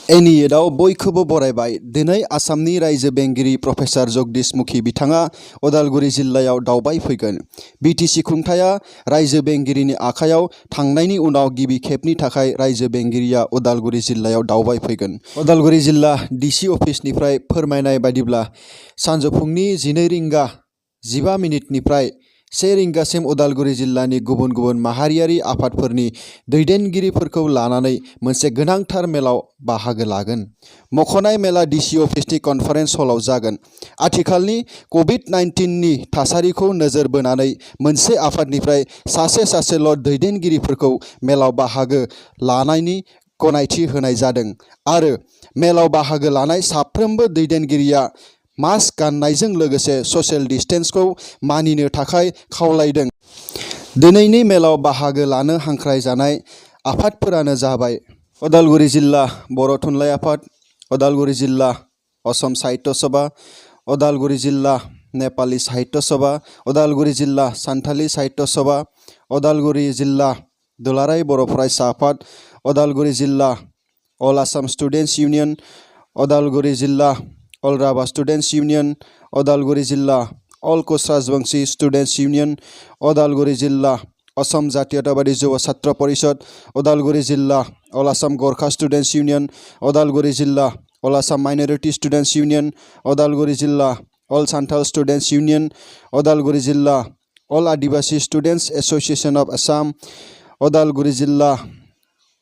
एनिएटआव बयखौबो बरायबाय। दिनै आसामनि रायजो बेंगिरि प्रफेसार जगदीश मुखी बिथाङा उदालगुरि जिल्लायाव दावबाय फैगोन। बिटिसि खुंथाया रायजो बेंगिरिनि आखायाव थांनायनि उनाव गिबि खेबनि थाखाय रायजो बेंगिरिया उदालगुरि जिल्लायाव दावबाय फैगोन। उदालगुरि जिल्ला डिसि अफिसनिफ्राय फोरमायनाय बायदिब्ला सानजौफुंनि 12:15 1 रिंगासिम उदालगुरि जिल्लानि गुबुन गुबुन माहारियारि आफादफोरनि दैदेनगिरिफोरखौ लानानै मोनसे गोनांथार मेलाव बाहागो लागोन। मख'नाय मेला डिसि अफिसनि कनफारेन्स हलाव जागोन। आथिखालनि कभिड-19 नि थासारिखौ नोजोर बोनानै मोनसे आफादनिफ्राय सासेल' दैदेनगिरिफोरखौ मेलाव बाहागो लानायनि गनायथि होनाय जादों आरो मेलाव बाहागो लानाय साफ्रोमबो दैदेनगिरिया मास्क गाननायजों लोगोसे ससियेल डिस्टेन्सखौ मानिनो थाखाय खावलायदों। दिनैनि मेलाव बाहागो लानो हांख्रायजानाय आफादफोरानो जाबाय उदालगुरि जिल्ला बर' थुनलाइ आफाद, उदालगुरि जिल्ला असम साहित्य सभा, उदालगुरि जिल्ला नेपाली साहित्य सभा, उदालगुरि जिल्ला सानथाली साहित्य सभा, उदालगुरि जिल्ला दुलाराय बर' फरायसा आफाद, उदालगुरि जिल्ला all Assam students union, Udalguri जिल्ला अल राभा स्टुडेन्टस इउनियन, उदालगुरि जिल्ला अल कच राजबंशी स्टुडेन्टस इउनियन, उदालगुरि जिल्ला असम जातीयतावादी युवा छात्र परिषद, उदालगुरि जिल्ला all Assam Gorkha students union, Udalguri जिल्ला all Assam minority students union, Udalguri जिल्ला all Santhal students union, Udalguri जिल्ला all Adivasi students association of Assam, Udalguri जिल्ला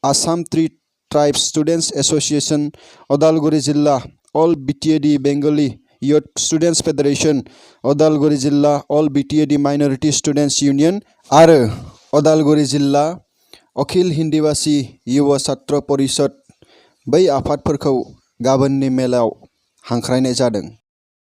Assam tribes students association, Udalguri जिल्ला all BTAD Bengali youth students federation, Udalguri जिल्ला all BTAD minority students union आरो उदालगुरि जिल्ला अखिल हिन्दीभाषी युवा छात्र परिषद बै आफादफोरखौ गाबोननि मेलाव हांख्रायनाय जादों।